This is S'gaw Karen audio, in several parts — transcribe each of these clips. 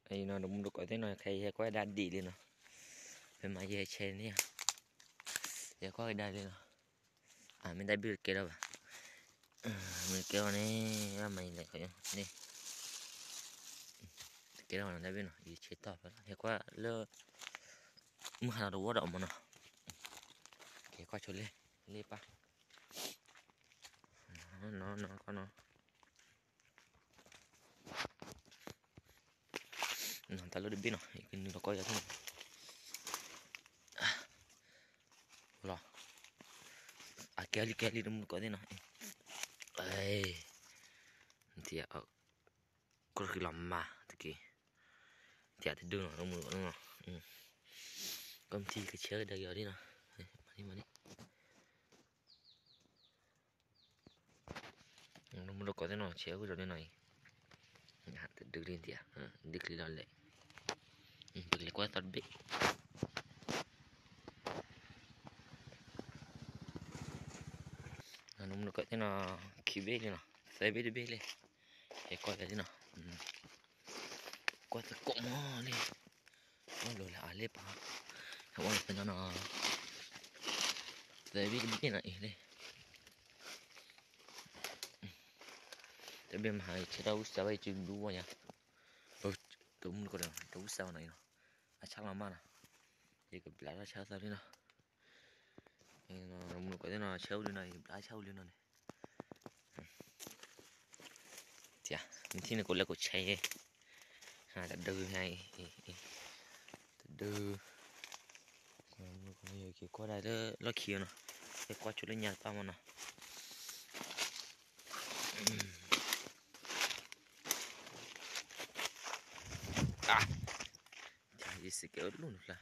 နီၤ တမူတကိးသ့ၣ်နီၤ ခဲအံၤယဟဲကွၢ်ဒၣ်ဒံးလံနီၤ, ဖဲမၤယဟဲဆဲန့ၣ်, ယဟဲကွၢ်ကဒါလံနီၤ, အမ့ၢ်တၢ်ဘ့ၣ်တကဲထီၣ်ဘၣ်, မ့ၢ်တကဲထီၣ်န့ၣ် ဘၣ်မၤယလဲၤခီန့ၣ်, တကဲထီၣ်နီၤတၢ်ဘ့ၣ်နီၤ ယဆဲတီၢ်ဖဲလီၤ ဟဲကွၢ်လၢ မုၢ်ဟါလီၤတဝီဒီးအီၤမနီၤ, ကဲကွၢ်ဆိလ့ၣ်, လ့ၣ်ပၢ်, နီၤနီၤနီၤ နီၤ တၢ်လၢတဘ့ၣ်နီၤ ယကနုာ်လီၤကီၢ်ယၤသ့ၣ်နီၤ, လီၤ, အကဲလံကဲလံတမူတကိးသ့ၣ်နီၤ, အဲ, နထံၣ်, ကီၢ်ဃံလီၤမါတက့ၢ်, နထံၣ်တဒုနီၤ တမူတကိးသ့ၣ်နီၤ, ကီၢ်မထံကဆဲကဒါက့ၤအီၤဒ်နီၤ, မၤန့ၣ်မၤန့ၣ် တမူတကိးသ့ၣ်နီၤ ဆဲးဝံၤဒီးန့ၣ်နီၤအံၤ, တဒုလံနထံၣ်ဧါ, ဒုချံလီၤလဲၣ်, ပကလဲၤကွၢ်သီတဘ့ၣ်, တမူတကိးသ့ၣ်နီၤ, ခံဘ့ၣ်လံနီၤ သၢဘ့ၣ်တဘ့ၣ်လံ, ဟဲကွၢ်သးလံနီၤ, ကွၢ်သကိးမီၤလံ, ကွၢ်လိၤလၢအလ့ၣ်ပၢ်, ဟဲကွၢ်လီၤသ့ၣ်နီၤနီၤ, သၢဘ့ၣ်တဘ့ၣ်နီၤအံၤလံ တဘ့ၣ်မဟါ ယဆဲးတၢ်ဝံၣ်စၢ်ဘၣ် ယစုဒူဝီညါ, တမူတကိးဒီး တဝံၣ်စၢ်ဘၣ်နီၤအံၤနီၤ, အဆၣ်လီၤမၢ်နီၤ, ယကဘျးတၢ်ဆၣ်သၢလံနီၤ, တမူတကိးသ့ၣ်နီၤ ဆဲးဝံၤလံနီၤ ယကဘျးဆၣ်ဝံၤလံနီၤန့ၣ်, မ့ၢ်ထံၣ်န့ၣ် ကိးလဲၤကိးဆဲး, တဒု, တဒု, က့ၤကွၢ်ဒၣ်လၢလီၢ်ခံအီၤနီၤ, က့ၤကွၢ်ဆိလၢညါတပၢ်မနီၤ, ယစကဲအိၣ်လူၤနဖျါ,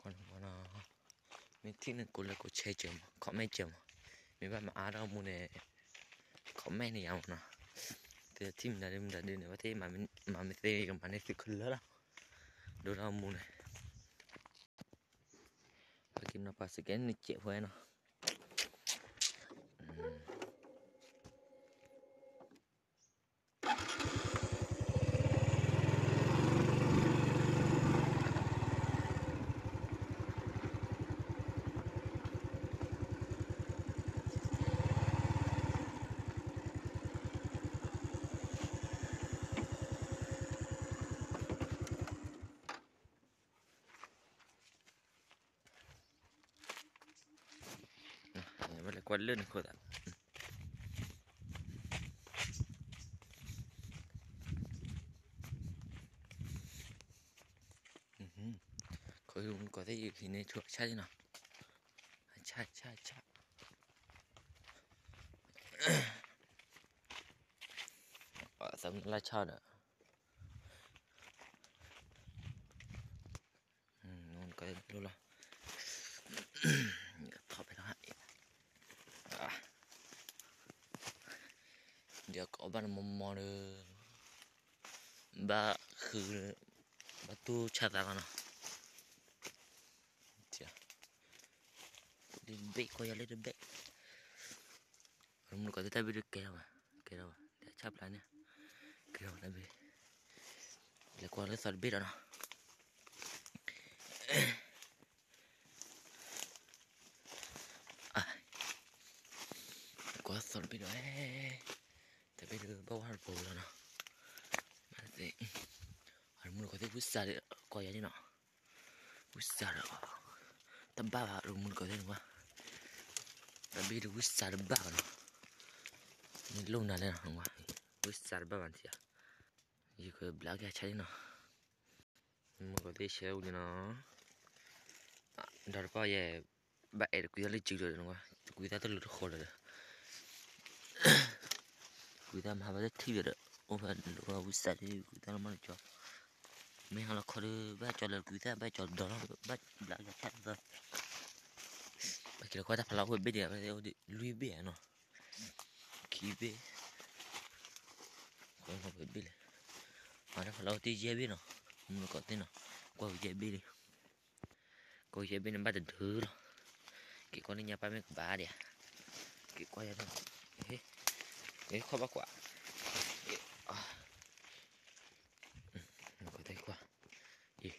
ကွၢ်နီၤ, မ့ၢ်ထံၣ်န့ၣ် ကိးလဲၤကိးဆဲးစၢၤမး comment စၢၤမး, မ့ၢ်ဘၣ်မၤအါထီၣ်မူန့ၣ် comment န့ၣ်ယၤမနီၤ, သ့ထံၣ်မတၤဒုမတၤဒုန့ၣ် ဘၣ်သ့ၣ်မၤမ့ၢ်သ့ ယကမၤန့ၢ်သုခဲလၢာ်လီၤ, ဒိၣ်ထီၣ်မူန့ၣ်, ပက့ၤနီၤ ပှၤစကဲန့ၣ်စဲးဖဲနီၤ ဘၣ်လဲၤကွၢ်လၢန့ၣ်ခိၣ်သး, ခိၣ်ဟံၣ်မူတကိးသ့ၣ်ယဟံးန့ၢ်ဆိအဆၣ်လံနီၤ, အဆၣ်ဆၣ်ဆၣ်, သးမုၢ်လၢ်ဆၣ်ဒီး နကလိၣ်လီၤ, ထီၣ်ဖဲလီၤ, ဒီးကအီၣ်ဘၣ်နမီမီဒီး, ဘၣ်ဃု, ဘၣ်တူၢ်ဆၣ်သးလီၤနီၤ, လ့ၣ်တဘ့ၣ်ကွၢ်ယၤလ့ၣ်တဘ့ၣ်, မူတကိးသ့ၣ်တၢ်ဘ့ၣ်တကဲထီၣ်ဘၣ်, ကဲထီၣ်ဘၣ် ဒီးဆၣ်ဖျါန့ၣ်, ကဲထီၣ်ဘၣ်တၢ်ဘ့ၣ်, လဲၤကွၢ်လၢသီတဘ့ၣ်ဒီးနီၤ ကွၢ်သီတဘ့ၣ်ဒီး, တဘ့ၣ်တဘ့ၣ်ဘၣ်ဝဲတပူၤလီၤနီၤ, မူတကိးသ့ၣ်ဝံစးဒီး ကွၢ်ယၤန့ၣ်နီၤ, ဝံစးဒီး, တဘၣ်ဘၣ် မူတကိးသ့ၣ်န့ၣ်ဝဲ, တဘ့ၣ်တဝံစးတဘၣ်ဘၣ်နီၤ, မ့ၢ်လိၣ်နၤလဲၣ်နီၤ, ဝံစးတဘၣ်ဘၣ်နထံၣ်ဧါ, ယကဘျးက့ၤအဆၣ်လံနီၤ မူတကိးသ့ၣ်ဆဲးဝံၤလံနီၤ, ဒီးတပၣ်ယဲ, ဘၣ်အဲၣ်တကွံသၣ်လၢစုဒီး, တကွံသၣ်တလိၤတဃီလၢၤဒီး, ကွံသၣ်မၤဘၣ်တထံၣ်ဒီး, အိၣ်ဖဲလိၤဝံစးဒီး ကွံသၣ်လၢမ့ၢ်တကီ, မ့ၢ်ဟါလီၤခီဒီး ဘၣ်ကၠီလၢကွံသၣ် ဘၣ်ကၠီဒီးလီၤ ဘၣ်ဘျးကၠီဆၣ်သၢ, ပက့ၤလီၤကွၢ်တၢ်ဖးလီၤအိၣ်ဘ့ၣ်ဒံး လွံၢ်ဘ့ၣ်နီၤ, ခံဘ့ၣ် ဘ့ၣ်လဲၣ်, အတၢ်ဖးလီၤအိၣ်တ့ၢ်ယဲၢ်ဘ့ၣ်နီၤ, မူတကိးသ့ၣ်နီၤ, ကွၢ်ဝံၤယဲၢ်ဘ့ၣ်လံ, ကွၢ်ဝံၤယဲၢ်ဘ့ၣ်န့ၣ်ဘၣ်တဒုလီၤ, က့ၤကွၢ်န့ၢ်ညါပၢ်မ့ၢ်ကဘၣ်ဒံးဧါ, က့ၤကွၢ်ယၤ, ခီၣ်ဘၣ်ကွၢ်, အ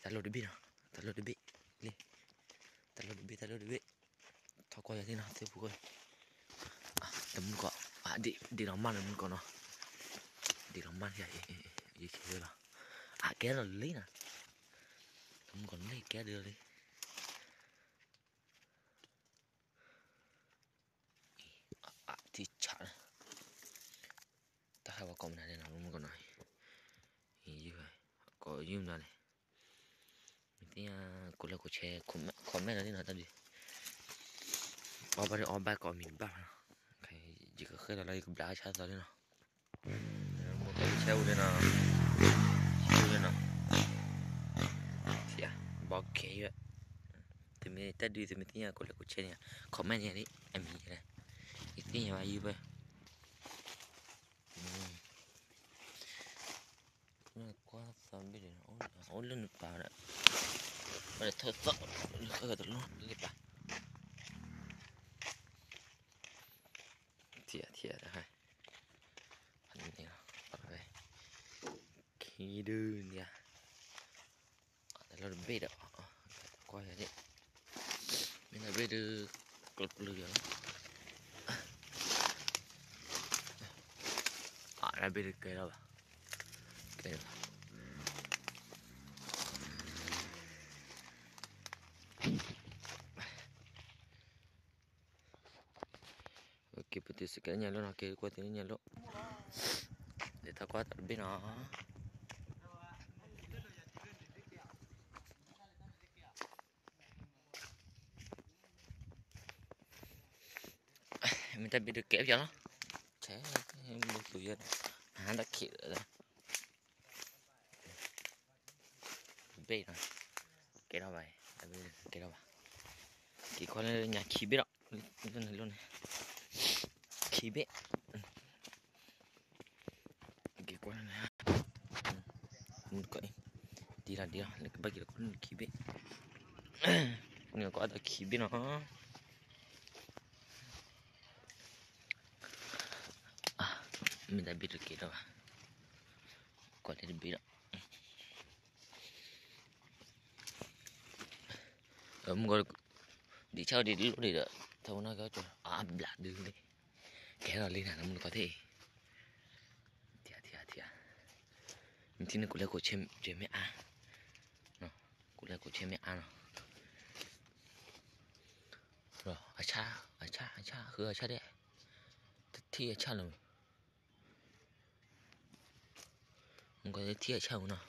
တၢ်လီၢ်တဘ့ၣ်နီၤ, တၢ်လီၢ်တဘ့ၣ်, လံ, တၢ်လီၢ်တဘ့ၣ် တၢ်လီၢ်တဘ့ၣ်, ထီၣ်ကွၢ်ယၤသ့ၣ်နီၤ သ့ၣ်ဖိကီၢ်, တမုၢ်ကီး, ဒ့ၣ်လီၤမၢ်လၢမုၢ်ကီးနီၤ, ဒ့ၣ်လီၤမၢ်ယၤ, ယကဲလီၤ, အကဲလီၤလံနီၤ, တမုၢ်ကီးန့ၣ်ကဲဒ်လီၤလံ ထံဆး, တၢ်ဟဲဝဲကိးမနုၤလဲၣ်နီၤ မုၢ်ကီးနီၤ, ယုၢ်ဝဲ, ကိးယုၢ်မနုၤလဲၣ်, မ့ၢ်သ့ၣ်ညါ ကိးလၢကိးဆဲး comment လီၤသ့ၣ်နီၤ တၢ်ဒုး, အီၣ်ဘၣ်ဒီးအီၣ်ဘၣ်ကိးမံၤတဘၣ်ဘၣ်နီၤ, ယကဃဲလီၤလၢယကဘျးဆါသီလံနီၤ, မုၢ်ကီးဆဲးအိၣ်လံနီၤ, ဆဲးအိၣ်လံနီၤ, ဘီကဲယွဲၢ်, သုမ့ၢ်တၢ်ဒုး သုမ့ၢ်သ့ၣ်ညါ ကိးလၢကိးဆဲးန့ၣ် comment န့ၣ် အမံၤလဲၣ်, ယသ့ၣ်ညါဘၣ်ယုၢ်ဘၣ်, ကွၢ်သီဘ့ၣ်ဒီး အိၣ်လၢနပာ်ဒီး, ဘၣ်ဒီးထီၣ်သီ, လၢဃဲကတလိၣ်လၢပာ်, ထံၣ်ထံၣ်တခါ, န့ၣ်လီၤ, ခံဒုန့ၣ်ဧါ, တၢ်လီၢ်တဘ့ၣ်ဒီး, ကွၢ်ယၤန့ၣ်, မ့ၢ်တၢ်ဘ့ၣ်ဒုး, ကျၢၤကျၢၤယၤလီၤ, တၢ်ဘ့ၣ်ဒုးကဲထီၣ်ဘၣ်, ကဲထီၣ်ဘၣ် က့ၤပတုၤစကဲညါလီၤနီၤ, က့ၤကွၢ်သ့ၣ်ညါလီၤ, လဲၤထီၣ်ကွၢ်တၢ်တဘ့ၣ်နီၤ, မ့ၢ်တၢ်ဘ့ၣ်ဒုးကဲပၠးလီၤ, ဆဲး, မုၢ်သူယဲၢ်, ဟးတၢ်ခံးလၢ ဘ့ၣ်နီၤ, ကဲထီၣ်ဘၣ်, ကဲထီၣ်ဘၣ်, က့ၤကွၢ်လၢညါခံဘ့ၣ်လီၤ, လၢန့ၣ်လီၤန့ၣ်, ခံဘ့ၣ်, က့ၤကွၢ်လၢန့ၣ်, မုၢ်ကီးအံၤ, ဒ်လီၤဒ်လီၤ လၢကဘၣ်က့ၤလီၤကွၢ်လၢခံဘ့ၣ်, နကွၢ်ဒီးခံဘ့ၣ်နီၤ, မ့ၢ်တၢ်ဘ့ၣ်တကဲထီၣ်ဘၣ်, ကွၢ်လၢတဘ့ၣ်ဒီး မုၢ်ကီး, ဒ်ဆၣ်ဒ်လိၣ်ဒ်ဒီး, ထီၣ်ဝဲနီၢ်ကီၢ်ကၠီ, အဘျးဒုးလံ, ကဲထီၣ်လံနၤ မုၢ်ကီးသ့ၣ်အံၤ, ထံၣ်ထံၣ်ထံၣ်, မ့ၢ်ထံၣ်န့ၣ် ကိးလၢကိးဆဲးမ့ၢ်အါ, ကိးလၢကိးဆဲးမ့ၢ်အါနီၤ, အဆၣ်, အဆၣ်, အဆၣ်, ဃုအဆၣ်ဒဲး, တထံၣ်အဆၣ်လၢၤ, မုၢ်ကီးထံၣ်အဆၣ်မနီၤ,